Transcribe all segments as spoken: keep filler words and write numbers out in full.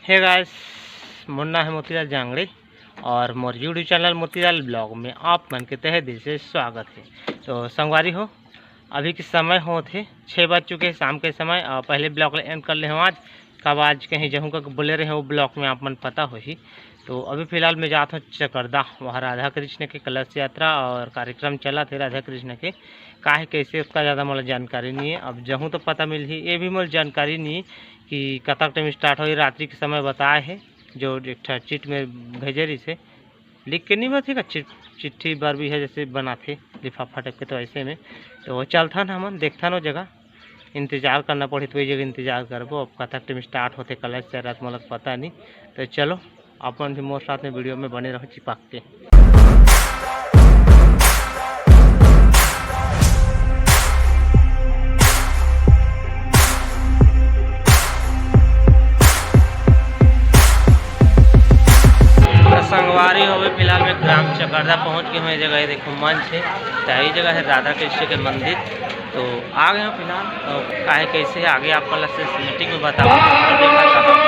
Hey guys, मोर नाम है मोतीलाल जांगड़े और मोर YouTube चैनल मोतीलाल ब्लॉग में आप मन के तहे दिल से स्वागत है। तो संगवारी हो, अभी के समय होत हे छः बज चुके हैं शाम के समय। और पहले ब्लॉग ले एंड कर ले हम आज, कब आज कहीं जहूँ का बोले रहे वो ब्लॉग में आप मन पता होही। तो अभी फिलहाल मैं जात हूँ चकरदा, वहाँ राधा कृष्ण के कलश यात्रा और कार्यक्रम चलत हे राधा कृष्ण के। काहे कैसे उसका ज़्यादा मोला जानकारी नहीं है। अब जहूँ तो पता मिलही, ये भी मोला जानकारी नहीं है कि कतक टाइम स्टार्ट होही, रात्रि के समय बताए हे। जो एक ठा चिट में भेजे रहिस हे, लिख के नहीं बस एक चिट-, चिट्ठी बर भी है जैसे बनाथे लिफाफा टाइप के, तो ऐसे में तो चलथन हमन देखथन वो जगह, इंतजार करना पड़ही तो वही जगह इंतजार करबो। अब कतक टाइम स्टार्ट होथे कलश यात्रा मोला पता नहीं। तो चलो अपन भी मोर साथ में वीडियो में बने रहो चिपक के। तो संगवारी हो, अभी फिलहाल मैं ग्राम चकरदा पहुंच गए हूँ। ये जगह है, देखो मंच है, तो यही जगह है राधा कृष्ण के मंदिर। तो आ गए हूँ फिलहाल, तो काहे कैसे है आगे आप वाला से मीटिंग में बताऊँ।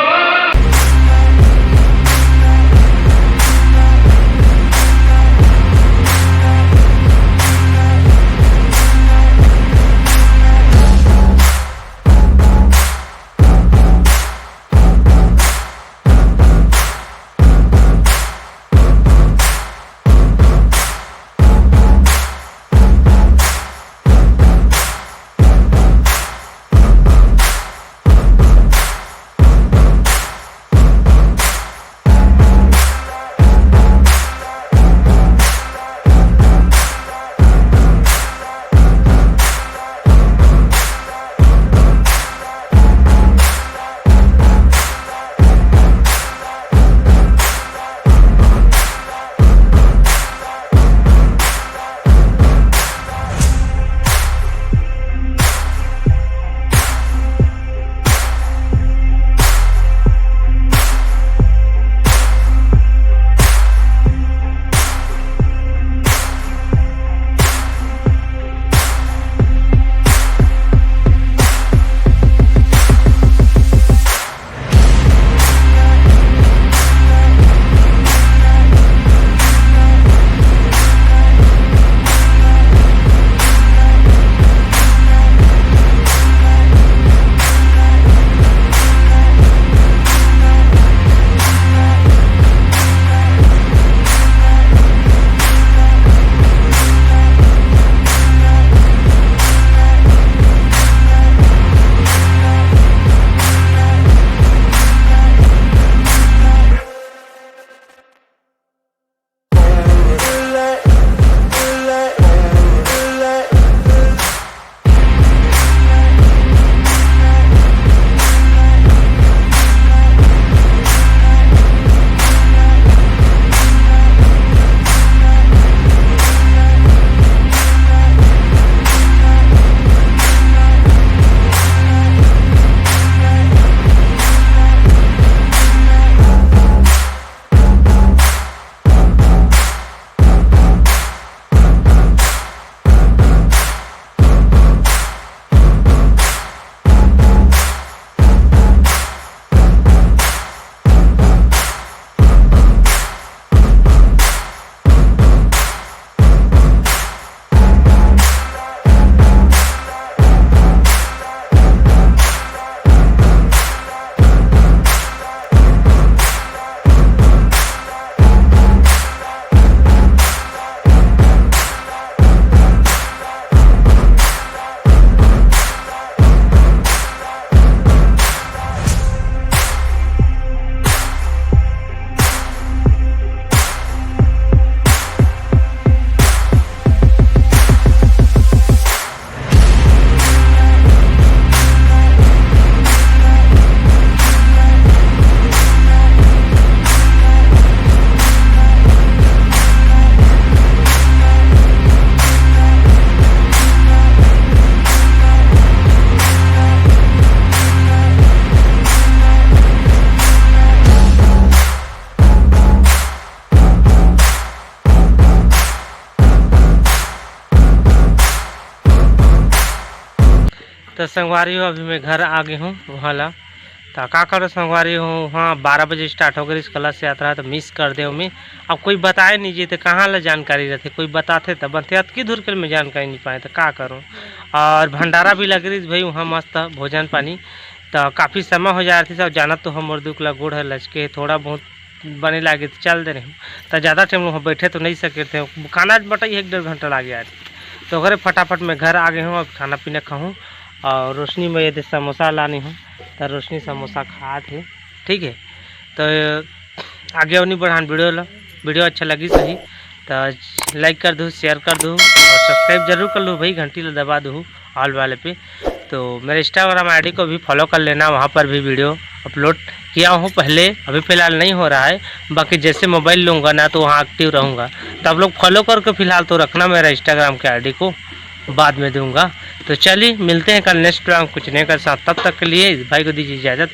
तो संगवारी हो, अभी मैं घर आ गए हूँ। वहाँ ला त का करो संगवारी हो, हाँ, बारह बजे start हो गई कलश यात्रा, तो miss कर दे ओमे। अब कोई बताए नहीं जी, तो कहाँ ले जानकारी रहते, कोई बताते तब बनते, अतकी दूर के मैं जानकारी नहीं पाए, तो का करूँ। और भंडारा भी लग रही भाई वहाँ, मस्त भोजन पानी, तो काफ़ी समय हो जा रही थी सब, जानत तो हमर दुख ला, गोड़ है लचके, थोड़ा बहुत बने लागे तो चल दे रही। तो ज़्यादा टाइम वहाँ बैठे तो नहीं सके थे, खाना बटाई एक डेढ़ घंटा लागे आज। तो ओकरे फटाफट मैं घर आ गए हूँ, अब खाना पीना खाऊँ। और रोशनी में ये दे समोसा लानी हूँ, तो रोशनी समोसा खात हे। ठीक है, तो आगे उन्हीं बढ़ान वीडियो ला, वीडियो अच्छा लगी सही तो like कर दू, share कर दू और subscribe जरूर कर लू भाई, घंटी ला दबा दू all वाले पे। तो मेरे Instagram ID को भी follow कर लेना, वहाँ पर भी वीडियो अपलोड किया हूँ पहले, अभी फ़िलहाल नहीं हो रहा है। बाकी जैसे मोबाइल लूँगा ना, तो वहाँ एक्टिव रहूँगा। तो आप लोग फॉलो करके फ़िलहाल तो रखना मेरा Instagram के आईडी को, बाद में दूंगा। तो चलिए, मिलते हैं कल नेक्स्ट ब्लॉग कुछ नए के साथ। तब तक के लिए भाई को दीजिए इजाज़त।